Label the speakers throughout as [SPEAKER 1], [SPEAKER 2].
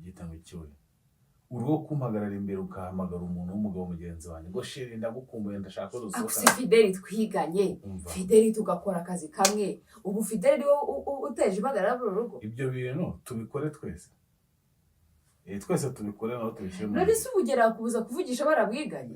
[SPEAKER 1] Byita ngo iki we? Uri wo kumpagarara imbere, ugahamagara umuntu w'umugabo mugenzi wanjye ngo: "Chérie, ndagukumbuye, ndashaka ko
[SPEAKER 2] Ako se
[SPEAKER 1] dusohokana."
[SPEAKER 2] Fideli twiganye,
[SPEAKER 1] Umva.
[SPEAKER 2] Fideli tugakora akazi kamwe, ubu Fideli niwe uteje impagarara muri uru rugo?
[SPEAKER 1] Ibyo bintu tubikore twese. Twese tubikore, naho tubishyire mu
[SPEAKER 2] None se ubu ugera kubuza kuvugisha abana mwiganye?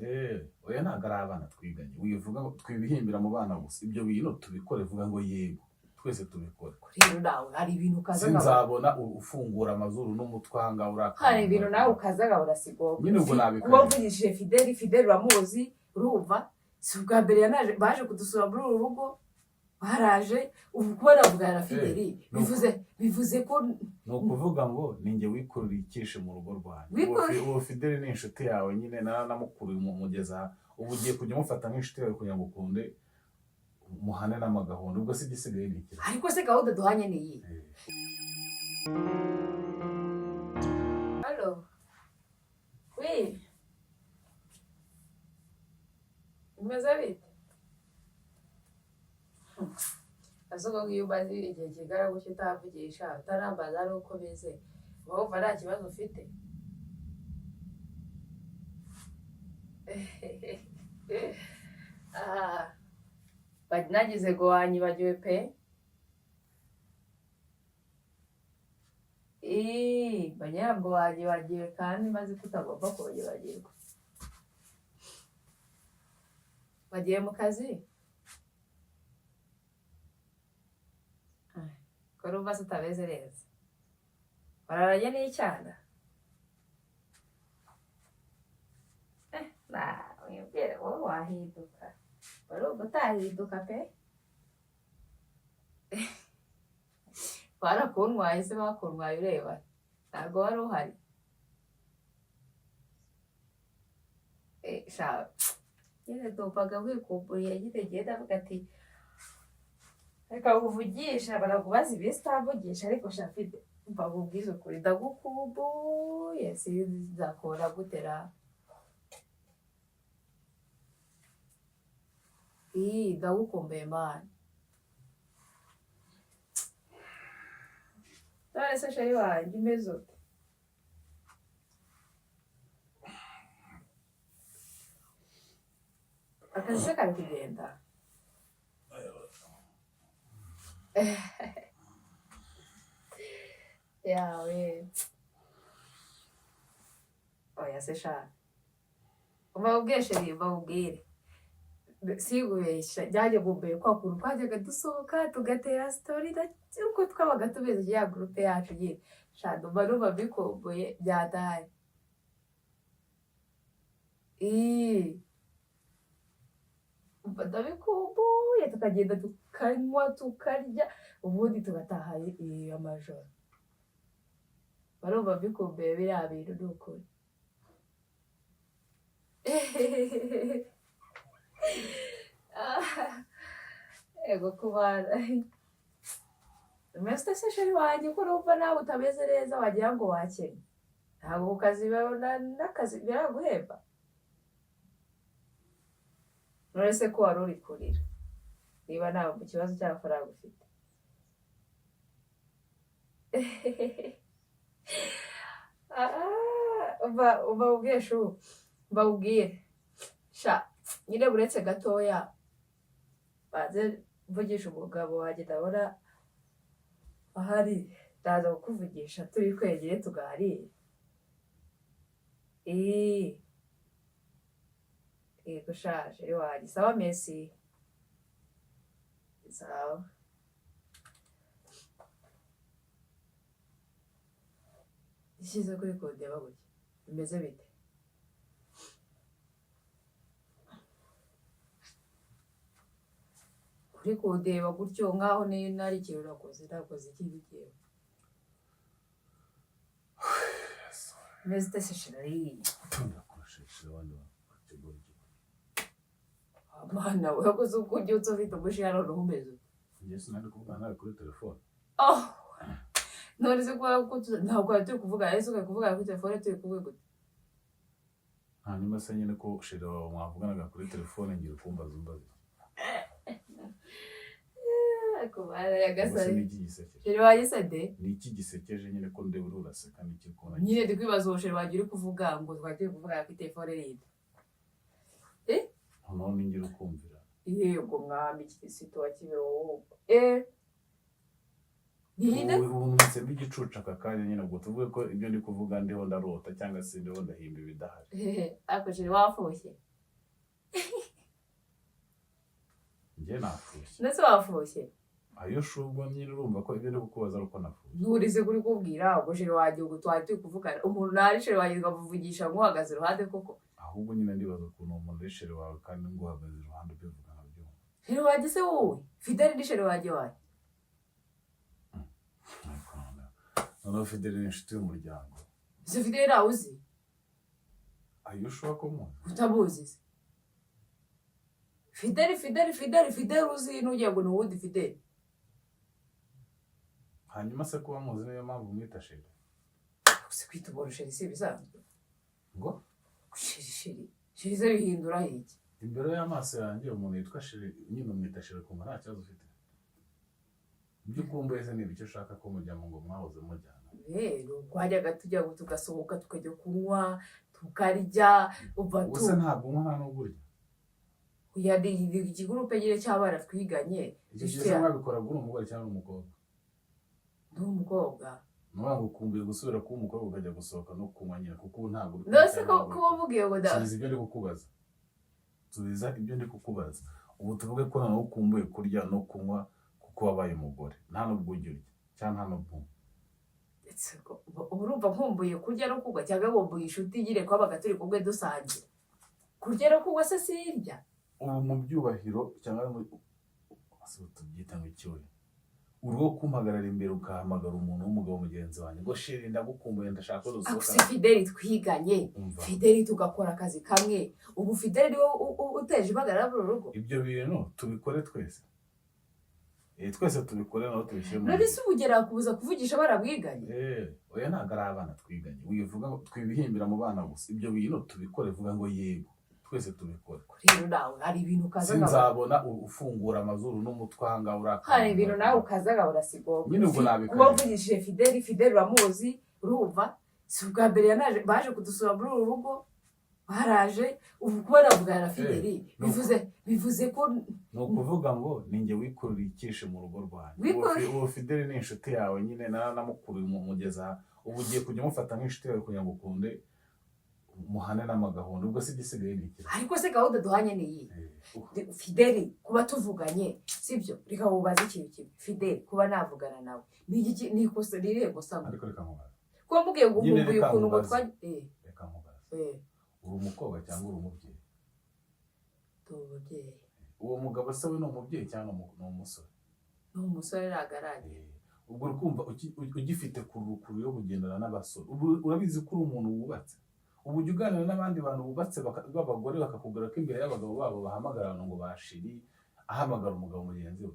[SPEAKER 1] Oya, ntabwo ari abana twiganye. Wivuga ngo twibihimbira mu bana gusa. Ibyo bintu tubikore, vuga ngo yego, twese tubikore.
[SPEAKER 2] Rero nawe hari ibintu ukaza nkabona
[SPEAKER 1] Sinzabona ufungura amazuru n'umutwe ahangaha urakara.
[SPEAKER 2] Hari ibintu nawe ukaza nkabona si ngombwa.
[SPEAKER 1] Nyine ubwo nabikora.
[SPEAKER 2] Kuba mvugishije Fideli, Fideli uramuzi, urumva si ubwa mbere yanaje, baje kudusura muri uru rugo, baraje. Ubu kuba navugana na Fideli bivuze ko
[SPEAKER 1] Ni ukuvuga ngo ni njye wikururiye ikishi mu rugo rwanjye. Uwo Fideli ni inshuti yawe nyine, naramukuriye mugeza ubu, ugiye kujya umufata nk'inshuti yawe kugira ngo ukunde muhane n'amagahunda. Ubwo se igisigaye ni iki?
[SPEAKER 2] Ariko se gahunda duhanye ni iyi? Allô? Oui. Bimeze bite? Ese ubwo iyo umaze igihe kingana gutyo utavugisha, utarambaza n'uko bimeze, uba wumva nta kibazo ufite? Ah, nagize ngo wanyibagiwe pe. Ii, mba ngo wanyibagiwe kandi maze ko utagomba kunyibagirwa. Wagiye mu kazi? Ah, ko numva se utameze neza? Wararanye n'icyana? Eh, nah, wibwire wowe wahinduka. Wari utahinduka pe. Barakuntwaye se, bakuntwaye ureba? Ntabwo wari uhari. Eh, sha, nyine numvaga wikumburiye nyine, ngiye ndavuga ati reka nkuvugisha, barakubaza iminsi utamvugisha. Ariko sha Fide, mva nkubwize ukuri, ndagukumbuye, sinzi nzakubona gute ra. Ii, ndagukumbuye man. None se chéri wanjye, umeze ute? Akazi se kari kugenda? Yawe, oya se sha, umva chéri, mbabwire, sigubeshya, byajya gumbuye kwa kuntu twajyaga dusohoka tugatera story, uko twabaga tumeze, ya groupe yacu nyine. Sha, ndumva mbikumbuye byadaye. Ii, umva ndabikumbuye, tukagenda tukanywa, tukarya, ubundi tugataha amajoro. Barumva mbikumbuye biriya bintu, ni ukuri. Ah, ego kubana. Umeze ute se chéri wanjye, ko numva nawe utameze neza, wagira ngo wakennye? Ntabwo ku kazi babona n'akazi biraguhemba? None se ko wari uri kurira, niba nta kibazo cy'amafaranga ufite? Ah, umva, umva ubwiye shu, umva ubwire sha, nyine buretse gatoya banze mvugisha umugabo wanjye, ndabona ahari, ndaza kukuvugisha turi twenyine tuganire. Eee, yego sha, chéri wanjye, sawa, merci, sawa. Ishyize kuri kundeba gutya, bimeze bite? Uri kundeba gutyo nkaho niyo nari ikintu nakoze, nakoze ikindi kintu? Bimeze ute se chéri?
[SPEAKER 1] Ndakoresheje abandi bategura.
[SPEAKER 2] Mana we, wakoze uko ubyutse ufite umushiha, noneho umeze ute?
[SPEAKER 1] Njye sinari kuvugana nawe kuri telefone.
[SPEAKER 2] Oh, none se kubera ko ntabwo twari turi kuvugana, ese ukari kuvugana kuri telefone turi kumwe gute?
[SPEAKER 1] Hanyuma se nyine ko chéri wawe mwavuganaga kuri telefone, ngira ukumbaza umbaza iki?
[SPEAKER 2] Ariko bana
[SPEAKER 1] Ubwo se
[SPEAKER 2] yagasare.
[SPEAKER 1] ni iki gisekeje?
[SPEAKER 2] Chéri wanjye se de?
[SPEAKER 1] Ni iki gisekeje nyine, ko ndeba uri uraseka? Ni iki kubona?
[SPEAKER 2] Nyine ndi kwibaza uwo chéri wanjye uri kuvuga ngo twari turi kuvugana kuri telefone rero.
[SPEAKER 1] Noneho ningira ukumvira.
[SPEAKER 2] Yego mwami Kirisito wa Kibeho, eh, ninde?
[SPEAKER 1] Ubu mwitsemo igicucu aka kanya nyine. Ubwo tuvuge ko ibyo ndi kuvuga ndiho ndarota cyangwa se ndiho ndahimba ibidahari?
[SPEAKER 2] Ariko chéri, wafushye.
[SPEAKER 1] Njye nafushye?
[SPEAKER 2] Ndetse wafushye.
[SPEAKER 1] Ayo shubwo nyine, urumva ko ibyo ndi kukubaza ari uko nafushye.
[SPEAKER 2] Nturize kuri kubwira ubwo chéri wanjye, ubwo twari turi kuvugana umuntu ntari chéri wanjye, nkamuvugisha nkuhagaze iruhande koko.
[SPEAKER 1] Ahubwo nyine ndibaza ukuntu uwo muntu ari chéri wawe kandi nguhagaze iruhande, ubivuga nkabyumva.
[SPEAKER 2] Chéri wanjye se wowe? Fideli ni chéri wanjye wanjye.
[SPEAKER 1] Ariko noneho Fideli ni inshuti y'umuryango.
[SPEAKER 2] Ese Fideli ntawe uzi?
[SPEAKER 1] Ayo ushobora ko muzi.
[SPEAKER 2] Utamuzi se? Fideli, Fideli, Fideli, Fideli uzi, ntugira ngo ni uwundi Fideli.
[SPEAKER 1] Hanyuma se kuba muzi niyo mpamvu mwita chéri?
[SPEAKER 2] Gusa kwita umuntu chéri si ibisanzwe.
[SPEAKER 1] Ngo?
[SPEAKER 2] Chéri, chéri, chéri se bihindura iki?
[SPEAKER 1] Imbere y'amaso yanjye umuntu yitwa chéri nyine, umwita chéri ukumva nta kibazo ufite. Ibyo ukumbuye se ni ibiki ushaka ko mujyamo ngo mwahoze mujyana?
[SPEAKER 2] Rero twajyaga tujya ngo tugasohoka, tukajya kunywa, tukarya, umva
[SPEAKER 1] Ubwo
[SPEAKER 2] tu
[SPEAKER 1] se ntabwo unywa, nta n'ubwo urya?
[SPEAKER 2] Oya, ni ikigurupe nyine cy'abana twiganye.
[SPEAKER 1] Icyo gihe se mwabikoraga uri umugore cyangwa uri umukobwa?
[SPEAKER 2] Ndi umukobwa.
[SPEAKER 1] Ni ukuvuga ngo ukumbuye gusubira kuba umukobwa, ukajya gusohoka no kunywa nyine, kuko ubu ntabwo uri
[SPEAKER 2] Nose
[SPEAKER 1] kunywa
[SPEAKER 2] ko
[SPEAKER 1] cyangwa
[SPEAKER 2] kuba mubwiye ngo da
[SPEAKER 1] Subiza ibyo ndi kukubaza, subiza ibyo ndi kukubaza. Ubu tuvuge ko noneho ukumbuye kurya no kunywa kuko wabaye umugore, nta n'ubwo ujya urya cyangwa nta n'ubwo unywa?
[SPEAKER 2] Ese ubu urumva nkumbuye kurya no kunywa cyangwa nkumbuye inshuti nyine twabaga turi kumwe dusangira? Kurya no kunywa se sirya?
[SPEAKER 1] Ubu mu byubahiro cyangwa mu ese ubu tubyita ngo iki? We uri wo kumpagarara imbere ugahamagara umuntu w'umugabo mugenzi wanjye ngo chéri, ndagukumbuye, ndashaka ko
[SPEAKER 2] Ako se
[SPEAKER 1] dusohokana.
[SPEAKER 2] Fideli twiganye,
[SPEAKER 1] Umva.
[SPEAKER 2] Fideli tugakora akazi kamwe, ubu Fideli niwe uteje impagarara muri uru rugo?
[SPEAKER 1] Ibyo bintu tubikore twese. Twese tubikore naho tubishyire mu
[SPEAKER 2] None se ubu ugera kubuza kuvugisha abana mwiganye?
[SPEAKER 1] Oya, ntabwo ari abana twiganye. Wivuga ngo twibihimbira mu bana gusa. Ibyo bintu tubikore, vuga ngo yego, twese tubikore.
[SPEAKER 2] Rero nawe hari ibintu ukazaga.
[SPEAKER 1] Sinzabona ufungura amazuru n'umutwe ahangaha urakara.
[SPEAKER 2] Hari ibintu nawe ukazaga urasigomba.
[SPEAKER 1] Nyine ubwo nabikora.
[SPEAKER 2] Kuba mvugishije Fideli, Fideli uramuzi, urumva si ubwa mbere yanaje, baje kudusura muri uru rugo, baraje. Ubu kuba navugana na Fideli bivuze ko
[SPEAKER 1] Ni ukuvuga ngo ninjye wikururiye ikishi mu rugo rwanjye. Uwo Fideli ni inshuti yawe nyine, naranamukuriye umugeza aha. Ubu ugiye kujya umufata nk'inshuti yawe kugira ngo ukunde muhane n'amagahunda. Ubwo se igisigaye ni iki?
[SPEAKER 2] Ariko se gahunda duhanye ni iyi? Fideli kuba tuvuganye sibyo? Reka wubaze ikintu kimwe. Fideli kuba navugana nawe ni iki? Ni ikosa? Ni irihe kosa?
[SPEAKER 1] Ariko reka nkubaze.
[SPEAKER 2] Kuba mubwiye ngo
[SPEAKER 1] Nyine
[SPEAKER 2] nkumbuye
[SPEAKER 1] reka
[SPEAKER 2] ukuntu ngo
[SPEAKER 1] nkubaze.
[SPEAKER 2] twa
[SPEAKER 1] Reka nkubaze. Uri umukobwa cyangwa uri umubyeyi?
[SPEAKER 2] Ndi umubyeyi.
[SPEAKER 1] Uwo mugabo se we ni umubyeyi cyangwa ni umusore?
[SPEAKER 2] Ni umusore, ntagarage.
[SPEAKER 1] Ubwo uri kumva ugifite kurukuru yo kugendana n'abasore. Ubu urabizi ko uri umuntu wubatse. Ubu ujya uganira n'abandi bantu bubatse b'abagore, bakakubwira ko imbere y'abagabo babo bahamagara abantu ngo ba chéri, ahamagara umugabo mugenzi we.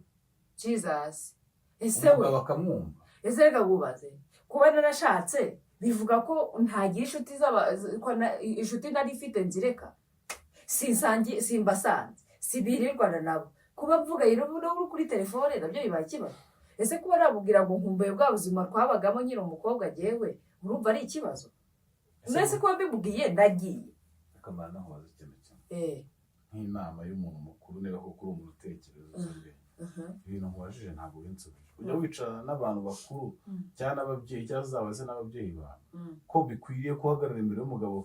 [SPEAKER 2] Jesus, ese we
[SPEAKER 1] Umugabo akamwumva.
[SPEAKER 2] Ese reka nkubaze, kuba narashatse bivuga ko ntagira inshuti z'aba ko inshuti nari mfite nzireka? Sinsangi, simbasanze, sibirirwana nabo. Kuba mvuga rero no kuri telefone nabyo bibaye ikibazo? Ese kuba namubwira ngo nkumbuye bwa buzima twabagamo nkiri umukobwa jyewe, urumva ari ikibazo? Mbese kuba mbimubwiye ndagiye.
[SPEAKER 1] Reka mbanze nkubaze ikintu kimwe nk'inama y'umuntu mukuru, niba koko uri umuntu utekereza, uzi ubwenge. Ibintu nkubajije ntabwo binsubije. Ujya wicarana n'abantu bakuru cyangwa n'ababyeyi, cyangwa uzabaze n'ababyeyi bawe ko bikwiriye guhagarara imbere y'umugabo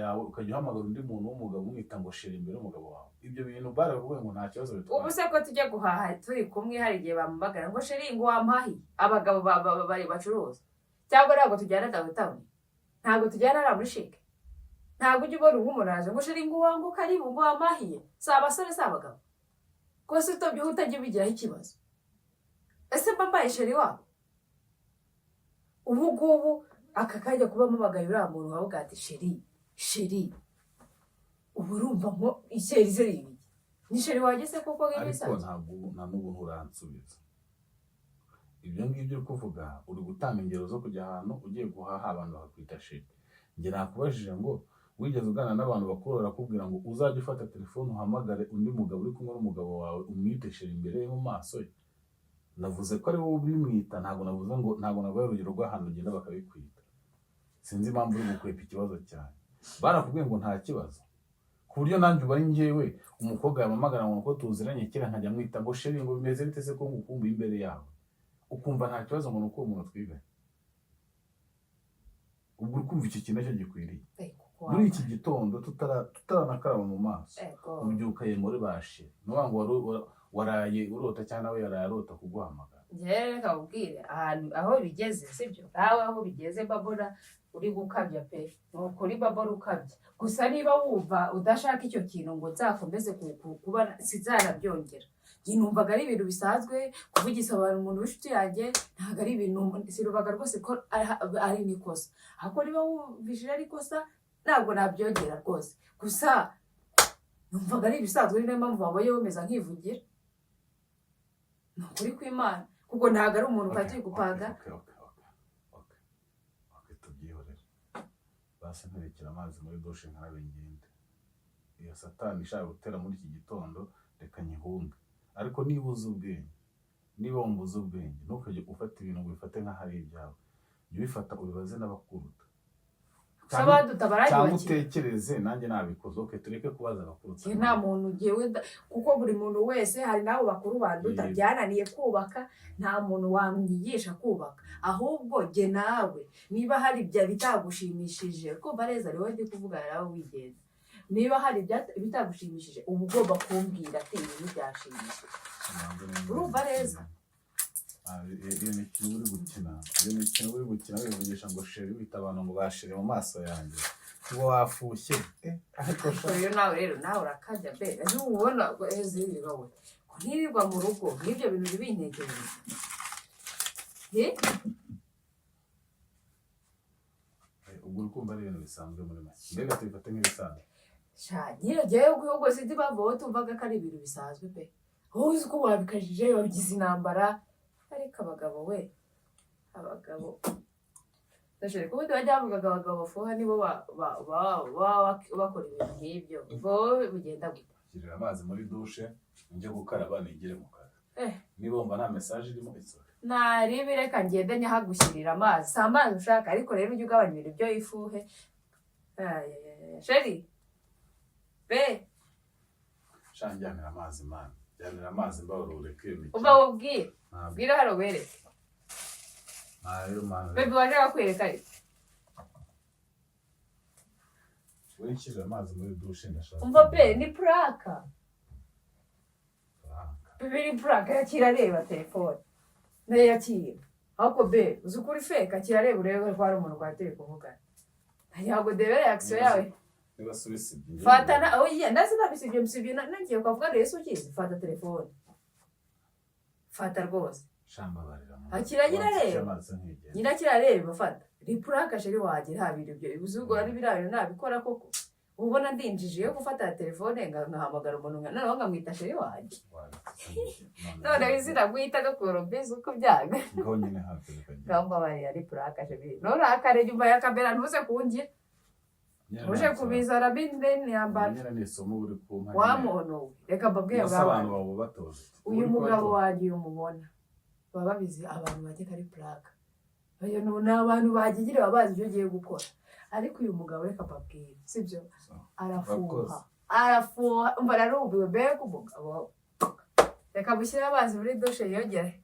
[SPEAKER 1] yawe ukajya uhamagara undi muntu w'umugabo umwita ngo chéri imbere y'umugabo wawe? Ibyo bintu baravuga ngo nta kibazo
[SPEAKER 2] Ubu
[SPEAKER 1] bitwaye?
[SPEAKER 2] se ko tujya guhaha turi kumwe, hari igihe bampamagara ngo chéri, ngo wampahiye, abagabo bacuruza, cyangwa ntabwo tujyana downtown, ntabwo tujyana hariya muri CHIC, ntabwo ujya ubona nk'umuntu araje ngo chéri, ngo wangu karibu, ngo wampahiye? Si abasore, si abagabo rwose, utabye utajya ubigiraho ikibazo. Ese mba mbaye chéri wabo ubu ngubu aka kanya? Kuba mpamagaye uriya muntu wavuga ati chéri, chéri, ubu urumva nko i chéri se ibiki? Ni chéri wanjye se koko
[SPEAKER 1] Ariko
[SPEAKER 2] nk'ibisanzwe?
[SPEAKER 1] ntabwo nta n'ubu nturansubiza. Ibyo ngibyo uri kuvuga, uri gutanga ingero zo kujya ahantu ugiye guhaha, abantu bakakwita chéri. Njye nakubajije ngo wigeze uganira n'abantu bakuru barakubwira ngo uzajye ufata telefone uhamagare undi mugabo uri kumwe n'umugabo wawe, umwite chéri imbere ye, mu maso ye? Navuze ko ari wowe ubimwita, ntabwo navuze ngo, ntabwo navuye urugero rw'ahantu ugenda bakabikwita. Sinzi impamvu uri gukwepa ikibazo cyane. Barakubwiye ngo nta kibazo, ku buryo nanjye uba ari njyewe, umukobwa yamamagara ngo uko tuziranye kera nkajya mwita ngo chéri, ngo bimeze bite se, ko ngukumbuye imbere yawe, ukumva nta kibazo, ngo ni uko uwo muntu twiganye. Ubwo uri kumva icyo kintu nacyo gikwiriye?
[SPEAKER 2] Kuko
[SPEAKER 1] Muri iki gitondo tutaranakaraba mu maso,
[SPEAKER 2] Ego.
[SPEAKER 1] ubyukaye muri ba chéri, ni ukuvuga ngo waraye urota, cyangwa nawe yaraye arota kuguhamagara.
[SPEAKER 2] Njyewe reka nkubwire ahantu aho bigeze, sibyo? Nawe aho bigeze mbabona uri gukabya pe, ni ukuri mbabona ukabya. Gusa niba wumva udashaka icyo kintu ngo nzakomeze kuba, sinzanabyongera. Njye numvaga ari ibintu bisanzwe kuvugisha abantu, umuntu w'inshuti yanjye, ntabwo ari ibintu, sinubaga rwose ko ari n'ikosa. Ariko niba wumvishije ari ikosa, ntabwo nabyongera rwose. Gusa numvaga ari ibisanzwe, ni nayo mpamvu wabonye wemeza nkivugira. Ni ukuri kw'Imana, kuko ntabwo ari umuntu twari turi gupanga.
[SPEAKER 1] Okay, tubyihorere. Basi nterekera amazi muri dushe nkarabe ngende. Iyo satani ishaka gutera muri iki gitondo, reka nyihunge. Ariko niba uzi ubwenge, niba wumva uzi ubwenge, ntukajye ufata ibintu ngo ubifate nk'aho ari ibyawe. Jya ubifata ubibaze n'abakuruta.
[SPEAKER 2] Gusa baduta
[SPEAKER 1] Cyangwa
[SPEAKER 2] baranyubakira.
[SPEAKER 1] utekereze nanjye nabikoze. Okay, tureke kubaza abakuruta.
[SPEAKER 2] Njye nta muntu ngewe kuko buri muntu wese, hari n'abo bakuru banduta, byananiye kubaka, nta muntu wamwigisha kubaka. Ahubwo jye nawe, niba hari ibya bitagushimishije, kumva neza, ni wowe ndi kuvugana nawe wigenza, niba hari bitagushimishije, uba ugomba kumbwira ati ibi ntibyashimishije. Urumva neza?
[SPEAKER 1] Ah, iyo mikino uri gukina, iyo mikino uri gukina wivugisha ngo chéri, wita abantu ngo ba chéri mu maso yanjye, ngo wafushye, ariko sha.
[SPEAKER 2] Rero nawe, rero nawe urakajya be. Ese uba ubona eze wowe ko ntirirwa mu rugo n'ibyo bintu ntibintegereze? Eh?
[SPEAKER 1] Ubwo uri kumva ari ibintu bisanzwe muri make, mbega tubifate nk'ibisanzwe?
[SPEAKER 2] Sha nyine njyewe ubwo sinzi impamvu wowe tumvaga ko ari ibintu bisanzwe pe. Wowe uzi ko wabikajije, wabigize intambara. Ariko abagabo we, abagabo ndashaka ubundi bajya bavugaga abagabo bafuha nibo baba bakora ibintu nk'ibyo. Ubwo wowe bugenda gute?
[SPEAKER 1] Shyirira amazi muri dushe njye gukaraba nigire mu kazi. Niba wumva nta message irimo, it's okay.
[SPEAKER 2] Naribi, reka ngende nyahagushyirira amazi. Si amazi ushaka, ariko rero ujye ugabanya ibintu byo ifuhe. Ay, ay, ay, chéri be.
[SPEAKER 1] Sha, njyanira amazi man, njyanira amazi, mbabarira, ureke iyo mikino.
[SPEAKER 2] Umva wubwire.
[SPEAKER 1] Ntabwo.
[SPEAKER 2] Bwira hano wereke.
[SPEAKER 1] Ntayo man.
[SPEAKER 2] Bébé waje bakwereka ariko.
[SPEAKER 1] Wowe nshyirira amazi muri dushe, ndashaka.
[SPEAKER 2] Umva be, ni prank.
[SPEAKER 1] Prank.
[SPEAKER 2] Bébé, ni prank. Yakira, areba telefone nayo yakira. Ahubwo be, uzi ukuri fake. Akira, areba, urebe ko hari umuntu twari turi kuvugana. Ntabwo ndebe reaction yawe.
[SPEAKER 1] Niba subisibye.
[SPEAKER 2] Fata na oya, ndetse nabisibye, musibye nagiye kwavuga rero ukizi. Fata telefone, fata rwose.
[SPEAKER 1] Shambabarira.
[SPEAKER 2] Akira nyine areba.
[SPEAKER 1] Amazi nkigenda.
[SPEAKER 2] Nyina kirareba, fata ripuraka. Chéri wanjye, nta bintu byo uzi ubwo ari biriya bintu nabikora koko. Uba ubona ndinjije yo gufata telefone nkahamagara umuntu noneho nkamwita chéri wanjye? Noneho izina guhita no kurumbiza uko byanga.
[SPEAKER 1] Ngaho nyine hafi bikagenda.
[SPEAKER 2] Ngaho mbabarira, ari prank chéri. Nturakare nyuma ya kamera, ntuze kungira uje kubizana binde ntiyambara.
[SPEAKER 1] Nyine ni isomo uri kumpa.
[SPEAKER 2] Wa muntu we, reka mbabwire.
[SPEAKER 1] Gusa
[SPEAKER 2] Bwa
[SPEAKER 1] abantu baba batoza.
[SPEAKER 2] Uyu mugabo wanjye, uyu mubona, baba babizi abantu bajya ari prank. Ayo ni abantu bagigira, baba bazi ibyo ugiye gukora. Ariko uyu mugabo, reka mbabwire, sibyo? Arafuha.
[SPEAKER 1] Urakoze.
[SPEAKER 2] Arafuha, umva narumiwe. Mbega umugabo! Reka mushyire amazi muri dushe yongere.